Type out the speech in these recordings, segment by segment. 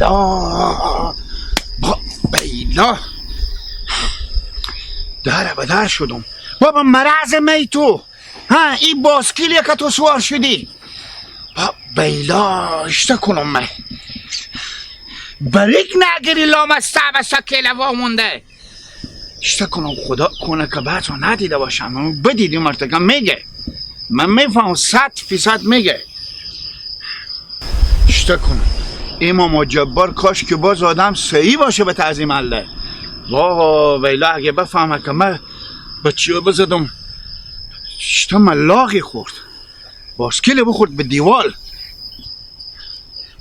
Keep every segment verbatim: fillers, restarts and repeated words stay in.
آه، با بیلا. داره به در شدم. بابا، مرض می تو. ها، ای باسکیلی که تو سوار شدی. با بیلا، اشته کنم من. بریک نگیری لامسته به سکیل وامونده. اشته کنم خدا کنه که بعضا ندیده باشم. بدیدی مرتکه میگه. من می‌فهمم، صد فیصد میگه. اشته کنم. امام جبار کاش که باز آدم صحیح باشه به تعظیم الله. وا ویلا اگه بفهمه که من بچه بزدم، اشته من لاغی خورد. باسکیل بخورد به دیوال.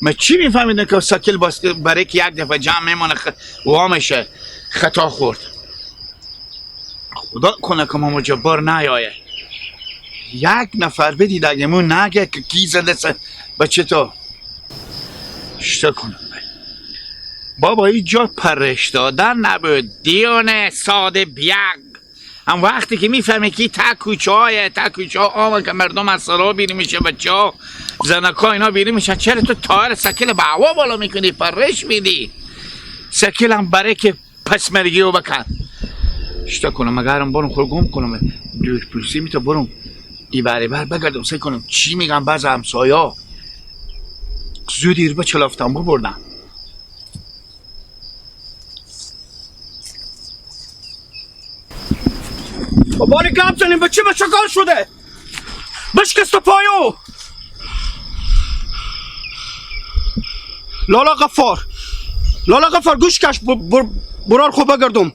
من چی می‌فهمیدم که سکیل باس-، برای که یک دفعه جمع میمونه خ-، وا می‌شه، خطا خورد. خدا کنه که ماما جبار نیایه. یک نفر بدید اگه مو نگه که کی زده سه بچه تو. اشته کنم. بابا، این جا پرش دادن نبود. دیونه ساده بیگ. هم وقتی که می‌فهمی که تا کوچه های، تا کوچه ها آمه که مردم از سرا بیرون می‌شه، بچه ها، زنکا اینا بیرون می‌شه، چرا تو تایر سکیل به هوا بالا می‌کنی، پرش می‌دی؟ سکیل هم برای که پس مرگی رو بکن. اشته کنم، مگرم برم خور گم کنم. دور پرسی می تو برم. ای بری بر بگردم، سعی کنم. چی می‌گم بعض همسایا؟ زود ایر بچلافتم، ببردم. خب، باری گپ زنیم، به چی، به چه کار شده؟ بشکست پایو. لالا غفار، لالا غفار، گوش کش، ب-، بر-، برار خو بگردم.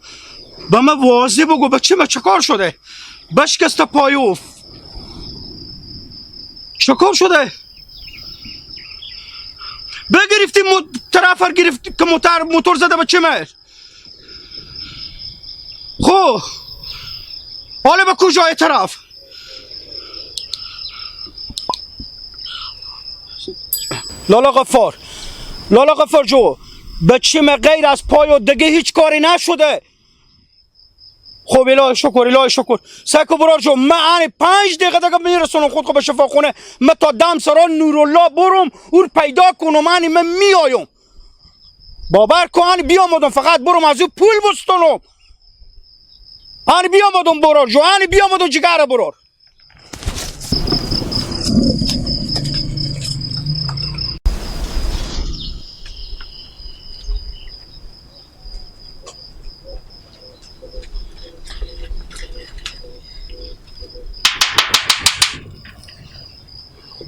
به من واضح بگو، به چی، به چه کار شده؟ بشکست پایو. چه کار شده؟ بگرفتی مو-، طرف ار گرفت که موتر، موتور زده به چه مر؟ خو، حالا به کجای طرف؟ لالا غفار، لالا غفار جو، به چه مر غیر از پایو دگه هیچ کاری نشده؟ خب، الهی شکر، الهی شکر. سکو برار جو، من انی پنج دقیقه دگه می‌رسونم خود خو به شفاخونه. من تا دم سرا نورالله بروم، اور پیدا کنم، انی من میایم. باور کن، انی بیامدم، فقط بروم از او پول بستونم. انی بیامدم برار جو، انی بیامدم جگر برار.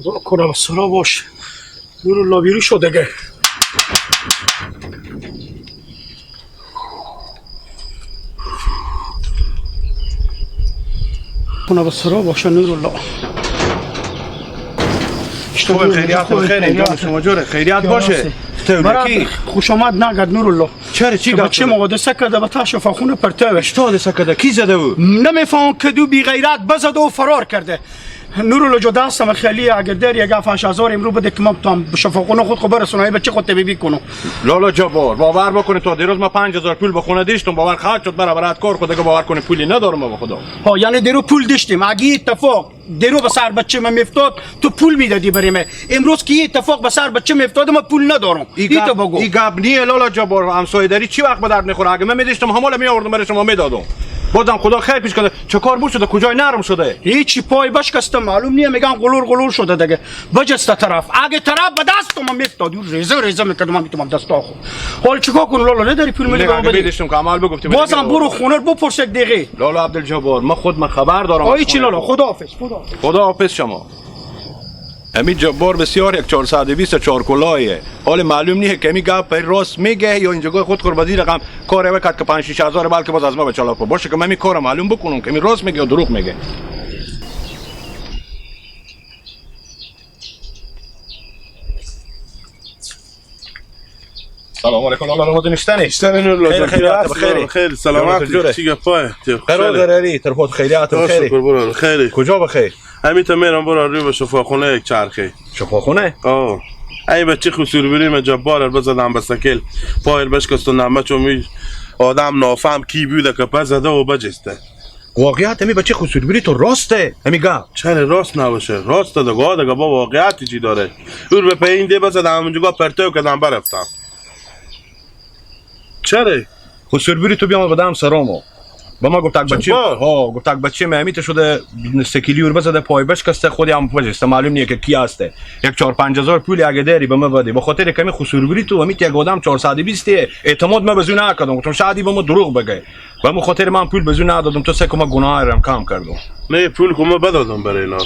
خدا کنه به سرا باش. نورالله بیرو شو دگه. خونه به سرا باشه نورالله. خوبه، خیریت، خوبه، خیره، خیریت. جان شما جوره، خیریت باشه. تو برات کی؟ خوش آمد نگد نورالله. چرا، چی که گپ بچه شده؟ ما حادثه کرده، به تا شفاخونه پرتوه. چی حادثه کرده؟ کی زده او؟ نمی‌فهمم، کدو بی‌غیرت بزده و فرار کرده. نورالله جو، دستم خالی، اگر داری یک هفت هشت هزار امرو بده که من بتونم به شفاخونه خود خو برسونم، ای بچه خود طبیبی کنم. لالا جبار، باور بکنی تا دیروز من پنج هزار پول به خونه دیشتم، باور خرج شد، برابر کار خود، دیگه باور کنی پولی ندارم به خدا. ها، یعنی دیرو پول دیشتیم، اگه اتفاق دیرو به سر بچه من می‌افتاد، تو پول می‌دادی برای من. امروز که یه اتفاق به سر بچه می‌افتاد، من پول ندارم. ای ای تو گپ، بگو. ای گپ نیه لالا جبار، همسایه داری چی وقت به درد می‌خوره؟ اگه من می‌داشتم، هماله می‌آوردم برای شما می‌دادم. بازم خدا خیر پیش کنه. چه کار بو شده؟ کجای نرم شده؟ هیچی، پای بشکسته، معلوم نیه، می‌گن غلور غلور شده دیگه. بجسته طرف. اگه طرف به دست من می‌افتاد، یو ریزه ریزه می‌کردم، من می‌تونم دستا خو. حال چیکار کنم لالا؟ نداری پول می‌دی نه، به من اگه بدی؟ می‌داشتم که عمل بگفتی، بازم برو خونه رو بپرس یک دقیقه. لالا عبدالجبار، من خود من خبر دارم آی از چی خونه لالا؟ تو. خداحافظ، خداحافظ. خداحافظ شما. امی جبار بسیار یک چهارصد و بیست چهار کلاهیه. حال معلوم نیه که امی گپ پی راست میگه یا اینجا خود خور بدی رقم کار وکت که پنج شش هزار بلکه باز از ما به چالاک باشه که من امی کار معلوم بکنم که امی راست میگه یا دروغ میگه. سلام علیکم لالا، رمضان نشتنی. نشتنی نور لالا. خیر، خیریت، بخیری. خیر، سلامت. جوره. چی گپای؟ قرار داری؟ طرفات خیریت، بخیری. شکر برو، خیری. کجا بخیر؟ امی تا میرم برو روی به شفاخونه یک چرخی. شفاخونه؟ آه. ای بچه خسور بریم جبار بزدم به سکل. پایر بشکستن، همه چون می آدم نافهم کی بوده که پس زده و بجسته. واقعیت همی بچه خسور بری تو راسته همی گپ. چرا راست نباشه؟ راسته دگه، دگه با واقعیت چی داره؟ اور به پایین ده بزدم، همونجا پرتو کردم برفتم. چرا؟ خو سوربوری تو بیام بدم سرامو. با ما گفتک بچه، ها، گفتک بچه مه امیت شده، سکیلی اور بزده، پای بشکسته، خودی هم بجسته، معلوم نیه که کی هسته. یک چهار پنج هزار پول اگه داری به ما بده. به خاطر کمی خو سوربوری تو امیت یک آدم چهارصد و بیست اعتماد ما به زو نکردم. گفتم شاید ای به ما دروغ بگه. به مو خاطر من پول به زو ندادم، تو سه کمه گناه رم کم کردم. نه، پول که ما بدادم برای اینا.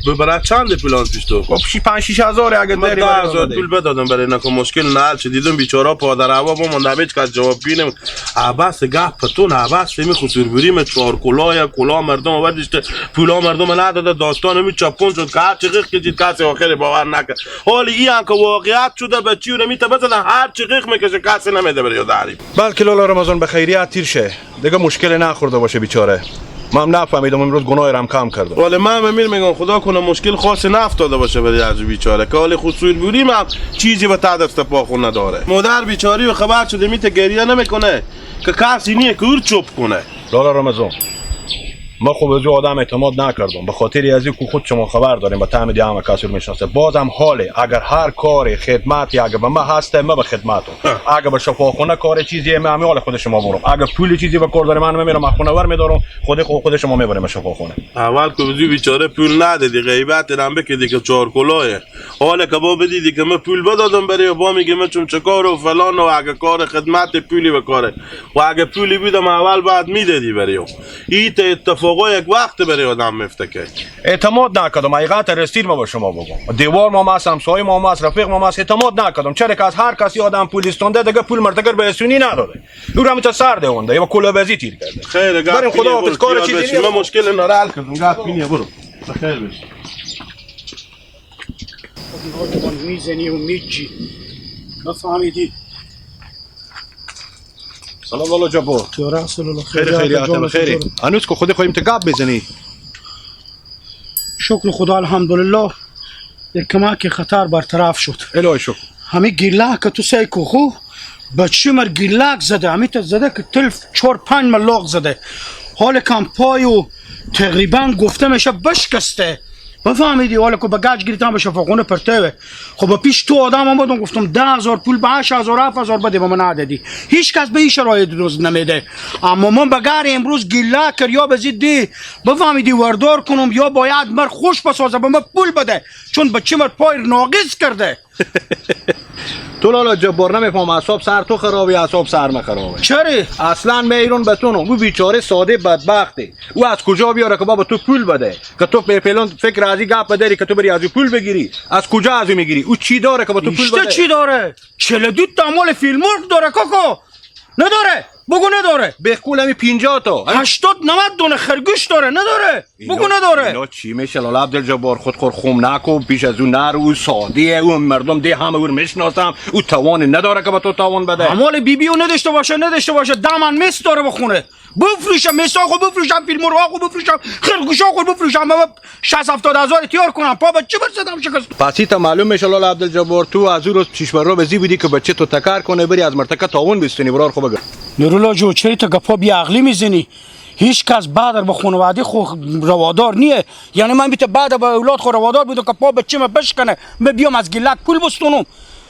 ب-، برای چند پولان پیش تو؟ خب، شی-، پنج شیش هزار اگه من داری ده برای هزار ما بده. پول بدادم برای اینا که مشکل نه حل شه. دیدم بیچاره پادر هوا بمونده، هیچ کس جواب گی نمون. عباس گپ پتون، عباس می خسور بوری می چهار کلاه، یا کلاه مردم وردیشته، پولا مردم نداده، داستان می چپون شد که هر چی غیق کشید، کسی آخر باور نکرد. حالی ای هم که واقعیت شده، بچی رو میته بزدن، هر چی غیق می‌کشه، کسی نمیده بره یا داری. بلکه لالا رمضان به خیریت تیر شه، دیگه مشکل نخورده باشه بیچاره. من هم نفهمیدم، امروز گناه رم کم کردم. ولی من هم امیر می‌گم خدا کنه مشکل خاصی نفتاده باشه برای از بیچاره، که حالی خسور بوری من چیزی به ته دست پا خو نداره. مادر بیچاری و خبر شده میته گریه نمی‌کنه که کسی نیه که اور چوب کنه. لالا رمضان، ما خو به زو آدم اعتماد نکردم، به خاطر از این که خود شما خبر داریم و تعمید همه کس رو می‌شناسه. بازم حاله، اگر هر کار خدمتی اگه به ما هسته، ما به خدمتم. اگه به شفاخونه کار چیزی، من همین حال خود شما برم. اگه پول چیزی به کار داره، من می‌رم از خونه ور می‌دارم، خود خو-، خود شما می‌بریم به شفاخونه. اول که بزو بیچاره پول ندادی، غیبت هم بکدی که چهار کلاهه. حالا که با بدیدی که من پول بدادم برای با میگه من چون چه کار و فلان و اگه کار خدمت پولی به کاره. و اگه پولی بودم اول بعد میدادی برای او. ای ته اتفاقا یک وقت برای آدم میفته که. اعتماد نکردم، حقیقت رسید ما به شما بگم. دیوار ما هم هست، همسایه ما هم هست، رفیق ما هم هست، اعتماد نکردم. چرا که از هر کسی آدم پول استونده، دیگه پول مرتگر به اسونی نداده. او را می‌تونه سر دونده، یا کلابزی تیر کرده. خیر، گپ بریم، خدا حافظ، کار چیزی نیست. من مشکل اینا را حل کردم، گپ نیه، برو. بخیر بش. می‌زنی و می‌جی. نفهمیدی؟ سلام لالا جبار. تو رسول الله. خیر، خیریت، خیریت، جان خیری. تو جان. هنوز که خودی خواهیم تو گپ بزنی. شکر خدا، الحمدلله. یک کمک خطر برطرف شد. الهی شکر. همی گیلک تو سیکو خو، بچی مر گیلک زده، همی تا زده که تلف چهار پنج ملاق زده. حال کم پای و تقریباً گفته می‌شه بشکسته. بفهمیدی؟ حالا که به گچ گیریتن به شفاخونه پرته و خب به پیش تو آدم آمدم، گفتم ده هزار پول به هشت هزار، هفت هزار بده، به من ندادی. هیچ کس به این شرایط روز نمیده. اما من به گهر امروز گیلک کرد، یا به ضدی بفهمیدی وردار کنم، یا باید مر خوش بسازه، به من پول بده، چون بچه مر پای ناقص کرده. تو لالا جبار نمی‌فهم، اعصاب سر تو خرابه، اعصاب سر من خرابه. چرا؟ اصلاً من ایرون بتونم، او بیچاره ساده بدبخته. او از کجا بیاره که بابا تو پول بده؟ که تو پی-، پیلان فکر از این گپ داری که تو بری از او پول بگیری؟ از کجا از او می‌گیری؟ او چی داره که به تو پول بده؟ چی داره؟ چهل و دو تا مال فیلمرغ داره کاکا. نداره؟ بگو نداره. به قول همی پنجاه تا. هشتاد نود دونه خرگوش داره، نداره؟ بگو اینا، نداره. اینا چی می‌شه لالا عبدالجبار؟ خود خور خم نکو، پیش از اون نرو، او ساده‌یه، او مردم ده همه او رو می‌شناسم، او توان نداره که به تو توان بده. اعمال بی بی او نداشته باشه، نداشته باشه، دمن مس داره بخونه. بفروشم، مسا خو بفروشم، فیلم رو خو بفروشم، خرگوشا خو بفروشم، بابا شصت هفتاد هزار تیار کنم، پا به چی برسدم شکست؟ پس ای تا معلوم می‌شه لالا عبدالجبار، تو از او روز پیش بر رو به زی بودی که بچه تو تکر کنه، بری از مرتکه تاون بستونی، برار خو بگه. نورالله جو، چرا تو گپا بی عقلی می‌زنی؟ هیچ کس بعد به خانواده خو روادار نیه. یعنی من بیت بعد به اولاد خو روادار بودم که پا بچه من بشکنه، من بیام از گلک پول بستونم.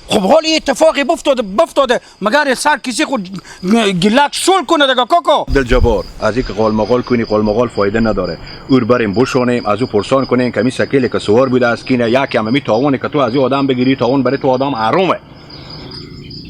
خب حال این اتفاقی بفتاده، بفتاده، مگر سر کسی خود گلک شل کنه دیگه کاکا؟ دل جبار، از اینکه قال مقال کنی، قال مقال فایده نداره. اور بریم بشونیم، از او پرسان کنیم که می سکیلی که سوار بوده از کینه، یکی هم می تاوانی که تو از این آدم بگیری، تاوان برای تو آدم حرومه.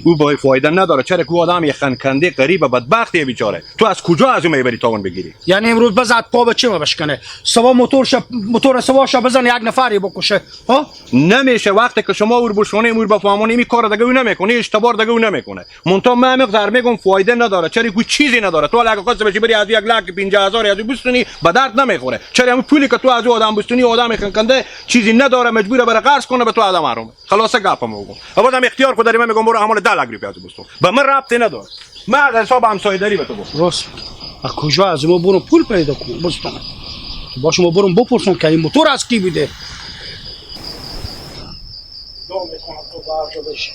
او با فایده نداره، چرا که او آدم یه خنکنده غریب بدبخته بیچاره. تو از کجا از او میبری تاوان بگیری؟ یعنی امروز بزد پا به چی ما بشکنه؟ سوا موتور شه، موتور سوا شه بزنه یک نفری بکشه. ها؟ نمیشه. وقتی که شما اور بشونه، اور بفهمونی، این کار دیگه او نمیکنه، اشتبار دیگه او نمیکنه. منتها من همین قدر میگم فایده نداره، چرا که چیزی نداره. تو اگه خواست بشی بری از یک لک پنجاه هزار از او بستونی، به درد نمیخوره. چرا همون پولی که تو از او آدم بستونی، آدم خنکنده چیزی نداره، مجبوره بره قرض کنه، به تو آدم حرامه. خلاصه گپم بگم. باز هم اختیار خود داری، من میگم برو اعمال ده لک روپیه از بستون. به من ربطی نداره. من از حساب همسایه‌داری به تو گفتم. راست. از کجا از ما برم پول پیدا کنم؟ بستان. با شما برم بپرسم که این موتور از کی بوده؟ دو می‌کنم تو برجا بشی.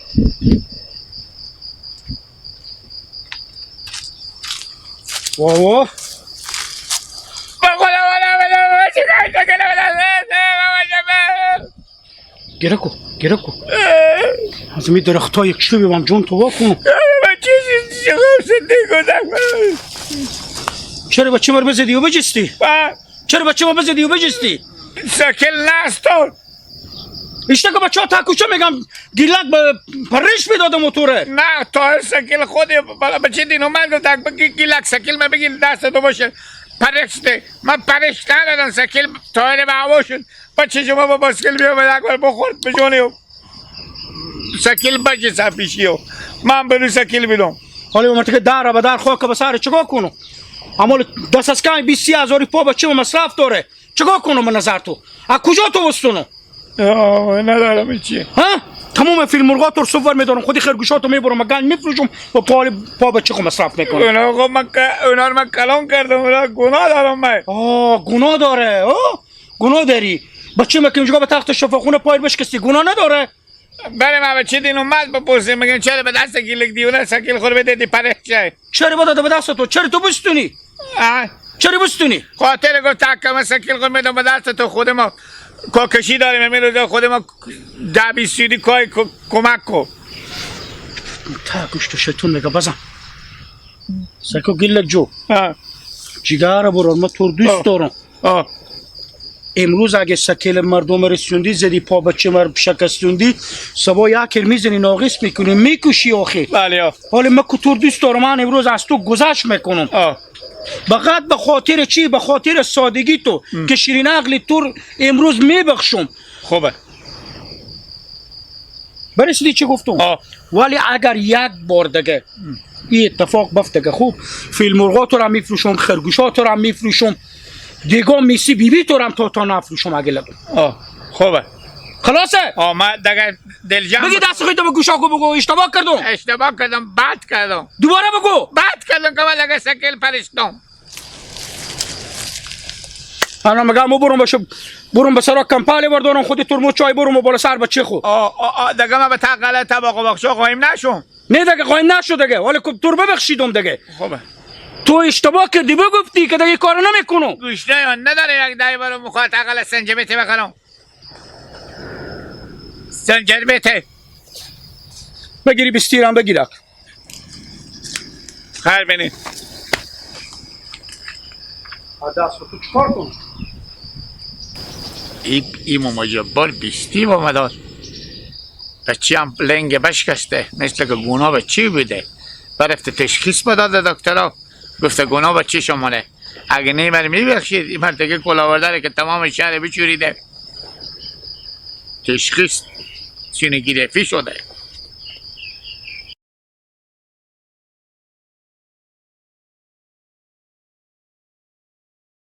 واه واه. گره کو، گره کو. از می درختا یک شو بیم جون تو واکن. چرا بچه مر بزدی و بجستی؟ با. چرا بچه مر بزدی و بجستی؟ سکل نستو. اشته که بچه ها تا کوچه می‌گم، گیلک به پرش می‌داده موتوره. نه، طاهر سکل خود بلا بچه دین اومد گفت، اگه بگی گیلک سکل من بگی دست تو باشه. پرش ده. من پرش ندادم، سکل طاهر به هوا شد. بچه شما با باسکل بیا به یک بار بخورد بجونه و سکل بجه سر پیشی و من بلو سکل بیدم. حالی با مرتکه در به در خاک به سر چیکار کنم؟ اما دست از کم بیست سی هزاری پا بچه مصرف داره. چیکار کنم به نظر تو؟ از کجا تو بستونو؟ آه، ندارم هیچی. ها؟ تمام فیلم مرغات رو صفر می‌دارم. خودی خرگوشاتو می‌برم، من گنج می‌فروشم و پا، پا بچه خو مصرف می‌کنم. اونا خب من ک-، اونا رو من کلان کردم، اونا گناه دارم من. آه، گناه داره. آه؟ گناه داری. بچه من که اونجا به تخت شفاخونه پای بشکستی، گناه نداره؟ بله، من بچه دین اومد بپرسیم، می‌گن چرا به دست گیلک دیونه سکیل خور بده دی پره چه؟ چرا بداده به دست تو؟ چرا تو بستونی؟ آه؟ چرا بستونی؟ خاطر گفت تک کم سکیل خور می‌دم به دست تو، خود ما کاکشی داریم، همین روزا خود ما ده بیست سودی کای ک-، کمک کو. تا گوشت شیطون میگه بزن. سکو گیلک جو. آه. جیگر برار، ما تو رو دوست آه. دارم. آه. امروز اگه سکل مردم رسوندی، زدی پا بچه مر شکستوندی، سبا یک کر می‌زنی ناقص می‌کنی، می‌کشی آخه. بله، آه. حالا من که تو رو دوست دارم، من امروز از تو گذشت می‌کنم. آه. فقط به خاطر چی؟ به خاطر سادگی تو ام. که شیرین عقل تو رو امروز می‌بخشم. خوبه. برسیدی چی گفتم؟ آه. ولی اگر یک بار دیگه این اتفاق بفته که خوب، فیلم مرغا تو را می‌فروشم، خرگوشا تو را می‌فروشم، دیگه میسی بیبی تو را هم تا، تا نفروشم اگه لگم. آه، خوبه. خلاصه؟ آه، ما دیگه دلجم بگی دست خودتو به گوشا کو بگو، اشتباه کردم. اشتباه کردم، بد کردم. دوباره بگو. بد کردم که من دیگه سکل پرشتم. انا مگم برم بشه، برم به سرا کمپالی بردارم، خودی ترموز چای برم و بالا سر بچه خو. آه، آه، آه، دیگه من به تا غلط طبق و بخشا قایم نشم. نه دیگه قایم نشو دیگه، ولی خب تو رو ببخشیدم دیگه. خوبه. تو اشتباه کردی، بگفتی که دیگه کار نمی‌کنم. گوش نه، نداره یک دهی برو مخاطب غلط سنجبه ته بخرم. سنجبه ته. بگیری بیستیرم بگیرک. خیر بینی. ها، دست تو چیکار کنم؟ ای، ای ماما جبار بیستی با مدار. بچی هم لنگ بشکسته، مثل که گونا بچی بوده. برفته تشخیص بداده دکترا. گفته گونا بچی شمانه. اگه نیمه رو می‌بخشید، این مرتکه کلاورداره که تمام شهر بچوریده. تشخیص سینه گرفتی شده.